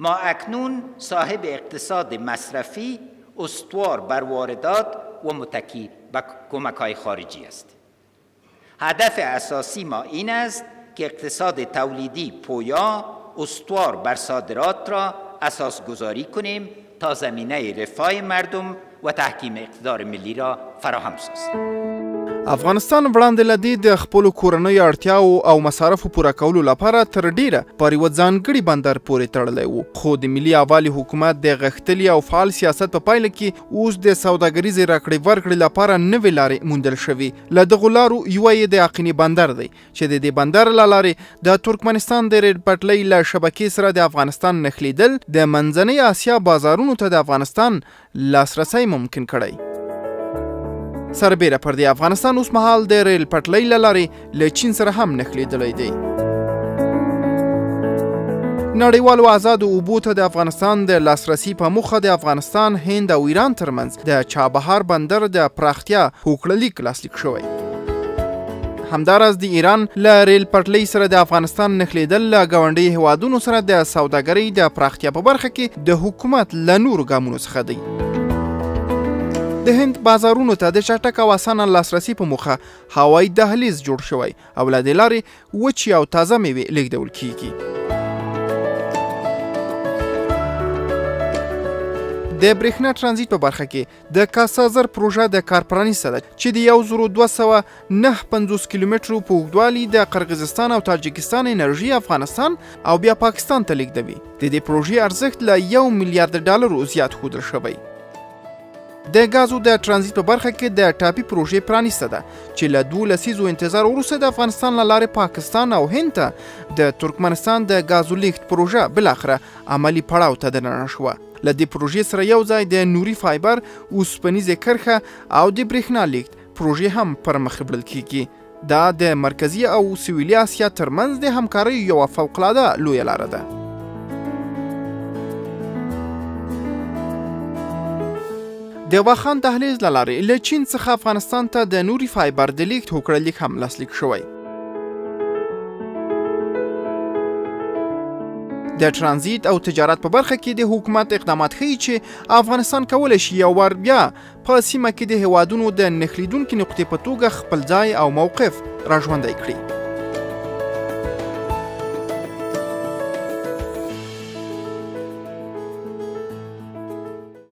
ما اکنون صاحب اقتصاد مصرفی، استوار بر واردات و متکی به کمک‌های خارجی است. هدف اساسی ما این است که اقتصاد تولیدی پویا، استوار بر صادرات را اساس گذاری کنیم تا زمینه رفاه مردم و تحکیم اقتدار ملی را فراهم سازیم. افغانستان وړاندې له دې د خپلو کورنیو اړتیاو او مصارفو پوره کولو لپاره تر ډیره پر یوه ځانګړي بندر پورې تړلی و، خو د ملي یووالي حکومت د غښتلي او فعال سیاست په پایله کې اوس د سوداګریزې راکړې ورکړې لپاره نوې لارې موندل شوې. له دغو لارو یوه یې د اقینې بندر دی چې د دې بندر له لارې د ترکمنستان د ریل پټلۍ له شبکې سره د افغانستان نښلېدل د منځنۍ اسیا بازارونو ته د افغانستان لاسرسی ممکن کړی. سربېره پر دې، افغانستان اوس مهال د ریل پټلۍ له لارې له چین سره هم نښلېدلی دی. نړیوالو ازادو اوبو ته د افغانستان د لاسرسي په موخه د افغانستان، هند او ایران ترمنځ د چابهار بندر د پراختیا هوکړه لیک لاسلیک شوی. همداراز د ایران له ریل پټلۍ سره د افغانستان نښلېدل له ګاونډیو هېوادونو سره د سوداګرۍ د پراختیا په برخه کې د حکومت له نورو ګامونو څخه دی. د هند بازارونو ته د چټک او اسانه لاسرسي په موخه هوایي دهلیز جوړ شوی او له دې لارې وچې او تازه میوې لیږدول کیږي. د برېښنا ترانزیت په برخه کې د کاسازر پروژه د کار پرانیسته ده چې د 1259 کیلومترو په اوږدوالي د قرغیزستان او تاجکستان انرژي افغانستان او بیا پاکستان ته لیږدوي. د دې پروژې ارزښت له 1 میلیارد ډالرو زیات ښودل شوی. د ګازو د ترانزیت په برخه کې د ټاپي پروژې پرانیسته ده چې له 2 لسیزو انتظار وروسته د افغانستان له لارې پاکستان او هند ته د ترکمنستان د ګازو لیږد پروژه بالاخره عملي پړاو ته دننه شوه. له دې پروژې سره یو ځای د نوري فایبر، اوسپنیزې کرښه او د برېښنا لیږد پروژې هم پر مخ وړل کیږي. دا د مرکزي او سویلي اسیا ترمنځ د همکاریو یوه فوقالعاده لویه لاره ده. د واخان دهلیز له لارې له چین څخه افغانستان ته د نوري فایبر د لیږد هوکړه لیک هم لاسلیک شوی. د ترانزیت او تجارت په برخه کې د حکومت اقدامات ښیي چې افغانستان کولی شي یو وار بیا په سیمه کې د هیوادونو د نښلیدونکې نقطې په توګه خپل ځای او موقف راژوندی کړي.